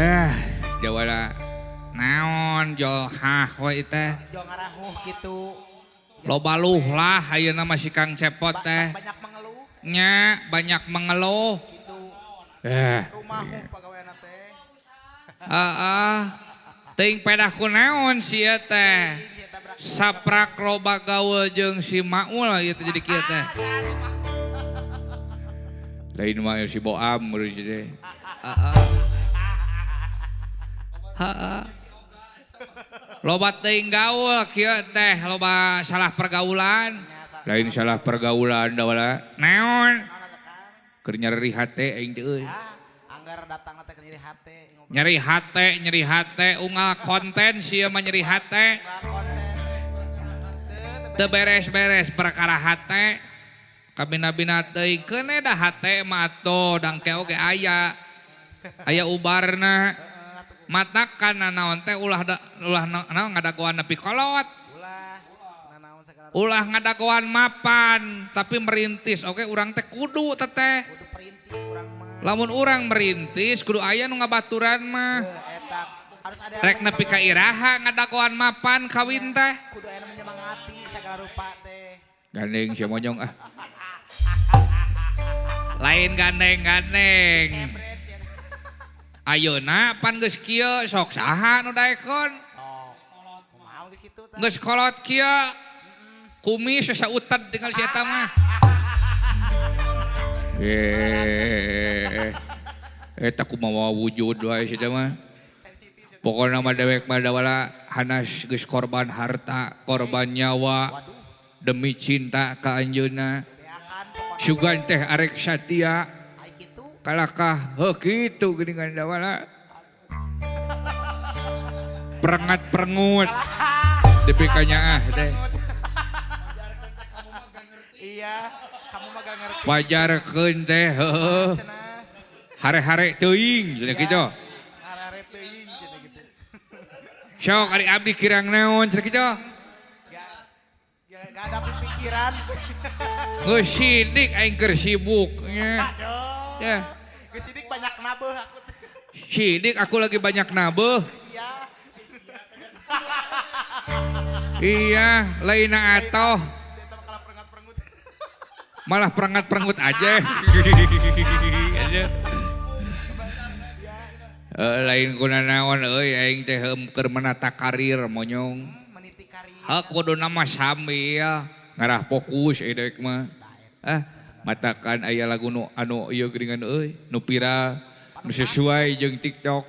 Eh, jawara naon jol hah we teh. Jo ngarahuh gitu. Loba luh lah ayeuna mah si Kang Cepot teh. Banyak mengeluh. Nya banyak mengeluh. Gitu. Eh, Rumahuh pagaweana teh. Heeh. Teuing pedah ku naon sia teh. Saprak loba gaul jeung si Maul ieu teh jadi kieu teh. Lain mah si Boam meureun teh. Heeh. Heeh. Loba teuing gaul kieu teh, loba salah pergaulan. Lain salah pergaulan da wala. Naon? Keur nyeri hate aing teh euy. Anggar datang teh nyeri hate. Nyeri hate, nyeri hate, unggal konten sia mah nyeri hate. Teu beres-beres perkara hate. Kabina-bina teuing keun da hate mah atuh dangke oge aya. Aya ubarna. Matakan nanaon teh ulah da, ulah naon ngadagoan nepi kolot. Ulah ngadagoan mapan tapi merintis oke urang teh kudu teteh. Lamun urang merintis kudu aya nu ngabaturan mah. Rek nepi ka iraha ngadagoan mapan kawin teh. Kudu aya nu menyemangati segala rupa teh. Gandeng si monyong ah. Lain gandeng-gandeng. Ayeuna pan geus kieu sok saha nu daekeun? Geus kolot kieu. Kumis sauted tinggal si eta mah. Eh, eta kumaha wujud wae si eta mah. Pokokna mah dewek mah dawala hanas geus korban harta, korban nyawa demi cinta ka anjeunna. Sugan teh arek satia. Kalakah heuh kitu geuningan dawala. Perengat perengut. Dipikanya ah teh. Iya, kamu mah gak ngerti. Pajarkeun teh heueuh. Hare-hare teuing cenah kitu. Hare-hare teuing cenah gitu. Sok ari abdi kirang naon cenah kitu. Gak ada pikiran. Geus sidik aing keur sibuk nya. Aduh. Ya. Geus sidik banyak nabeuh aku. Sidik aku lagi banyak nabeuh. Iya. Iya, lainna atoh. Malah perengat-perengut aja. Aja. Lain kuna naon euy aing teh keur menata karir monyong. Meniti karir. Heuh kuduna mah sambil ngarah fokus euy dewek mah. Ah, matakan aya lagu nu anu ieu geuningan euy, nu viral, nu sesuai jeung TikTok.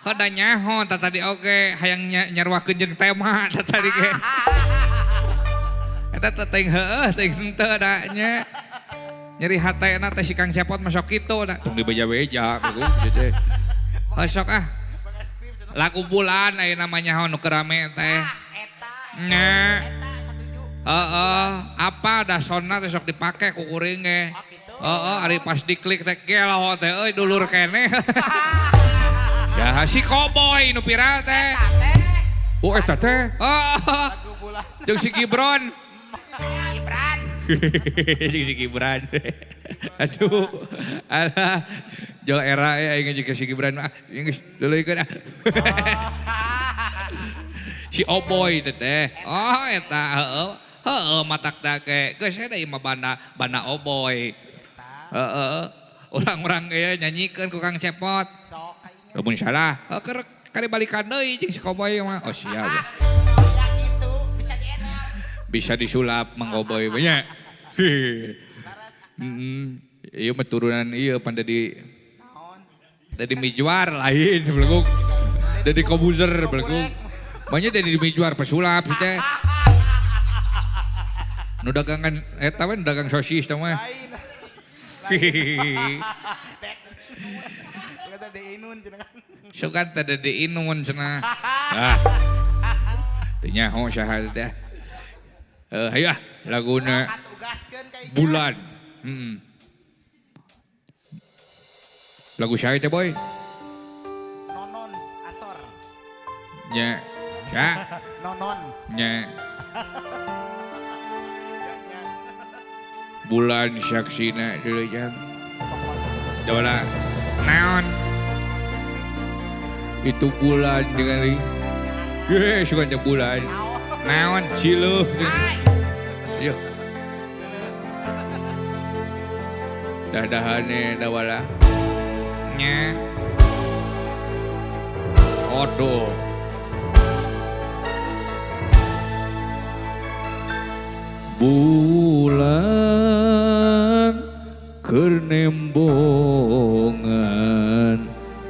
Heuh da nyaho tah tadi oge hayang nyaruakeun jeung tema tah tadi ge. Eta teh teuing heueuh teuing henteu da nya. Nyeri hatena teh si Kang Cepot mah sok kitu da tong dibeja-beja gitu teh. Heuh sok ah. Lagu bulan aya namanya nu keur rame teh. Nya. Heeh, apa da sonna teh sok dipake ku kuring ge. Heeh, ari pas diklik teh gelo teh euy dulur keneh. Saha si Koboy nu viral teh. Oh eta teh. Oh. Jeung si Gibran. Gibran. Jeung si Gibran. Aduh. Alah. Jol era ya aing jeung si Gibran mah. Geus duluykeun ah. Si Oboy teh teh. Oh eta heueuh. Heueuh matak da ge. Geus da ieu mah banda banda Oboy. Heeh. Urang-urang ge nyanyikeun ku Kang Cepot. Lamun salah, heuh keur kari balikan deui jeung si Koboy mah. Oh siap. Bisa disulap Mang Koboy mah nya. Heeh. Ieu mah turunan ieu pan Dedi Dedi Mijuar lain belenggung. Dedi Kobuzer belenggung. Banyak Dedi Mijuar pesulap sih teh. Nu dagangan eta we nu dagang sosis teh mah. Sugan teh Dedi Inun cenah. Ah. Teu nyaho saha teh. Hayu ah laguna Bulan. Heeh. Lagu saha teh boy? Nonons Asor. Nya. Sa? Nonons. Nya. Bulan saksina dulu jang. Dola naon? Itu bulan dengan ri. Ye, sugan teh bulan. Naon cileuh. Yeuh. Dahane dawala. Nya. Aduh. Bulan keur nembongan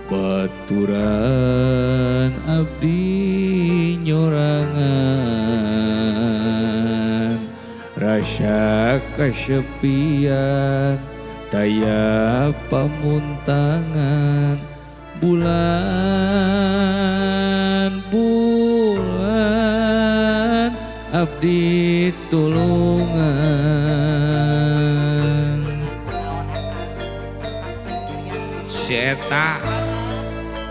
baturan abdi nyorangan rasa kesepian taya pamuntangan bulan bulan abdi tulungan. Si eta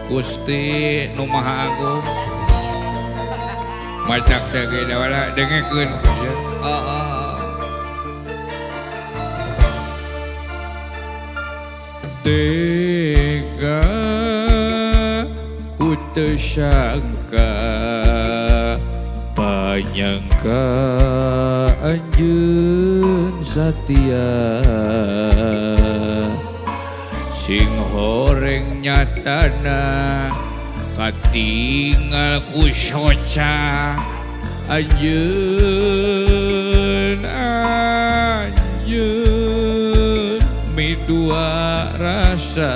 Gusti nu Maha Agung macak teh ge dawala dengekeun. Heeh. Tega ku teu sangka panyangka anjeun satia sing horeng nyatana katingal ku soca anjeun anjeun midua rasa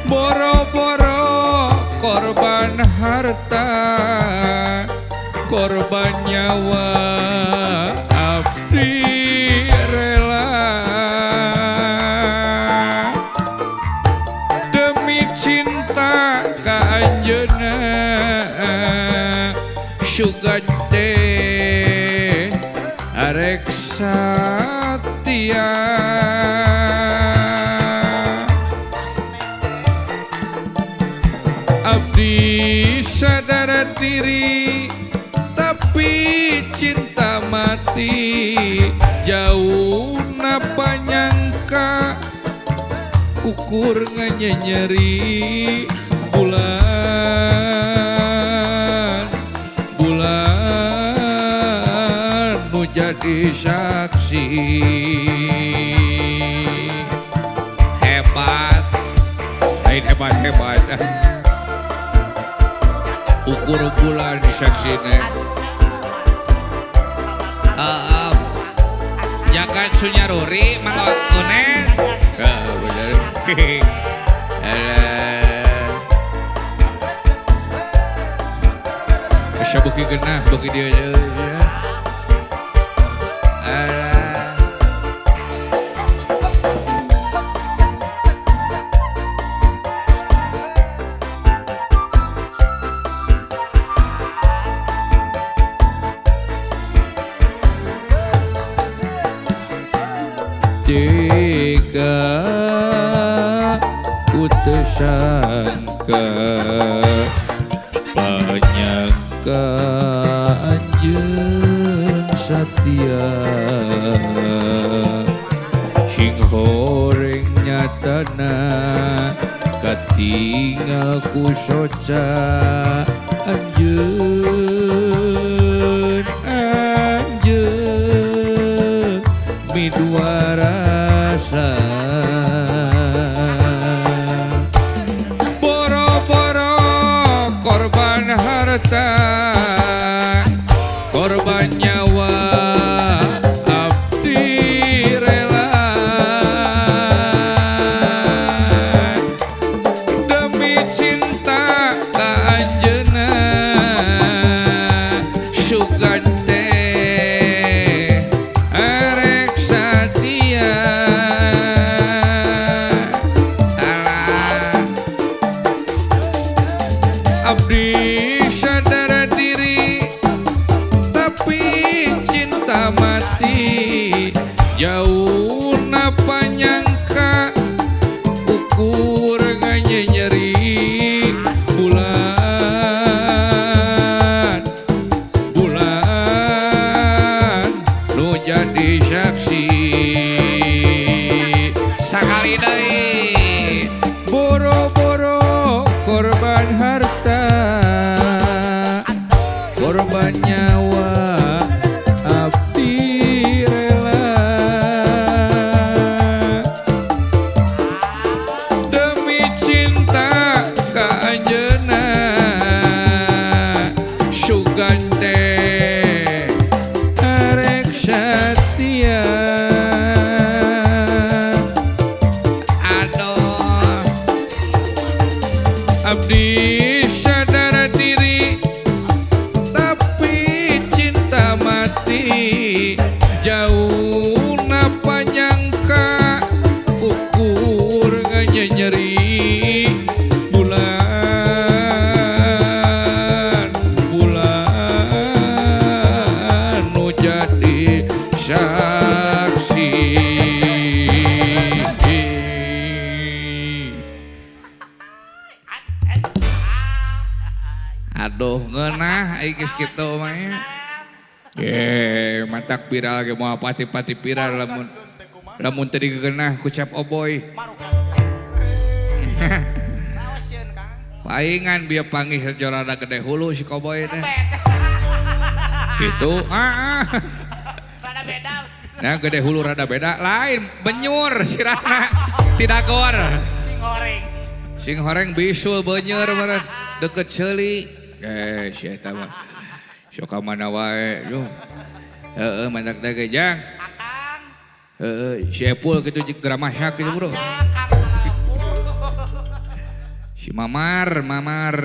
boro-boro korban harta korban nyawa abdi rela demi cinta ka anjeunna sugan teh arek satia. Abdi sadar diri tapi cinta mati jauh napa nyangka ukur nganyeri bulan bulan nu jadi saksi. Hebat lain hebat hebat ukur bulan saksine. Jagat Sunyaruri Mang Unen. Bener. Bisa beuki genah beuki dia ya. Tega ku teu sangka panyangka anjeun satia sing horeng nyatana katingal ku soca anjeun anjeun midua rasa boro-boro korban harta korban nyawa abdi rela demi cinta ka anjeunna sugan teh arek satia. Alah abdi sadar diri tapi cinta mati jauh napa nyangka ukur nganyeri bulan bulan nu jadi saksi. Sakali deui. perhatian. Aduh, abdi sadar diri tapi cinta mati. Jauh napa nyangka ukur nyeri bulan bulan nu jadi saksi. Aduh, ngeunah ai geus kitu mah nya. Ye, matak viral ge moal pati-pati viral lamun lamun teu digeunah ku Cep Oboy. Paingan bieu panggih rada gede hulu si Koboy teh. Gitu, ah. Rada beda. Nah, gede hulu rada beda, lain benyur sirahna tidak gor. Sing horeng. Sing horeng bisul benyur meureun deket ceuli. Eh, si eta mah. Sok ka mana wae, duh. Heeh, mantak teh ge jang. Akang. Heeh, si Epul kitu jeung geramasak kitu, Bro. Kang. Si Mamar, Mamar.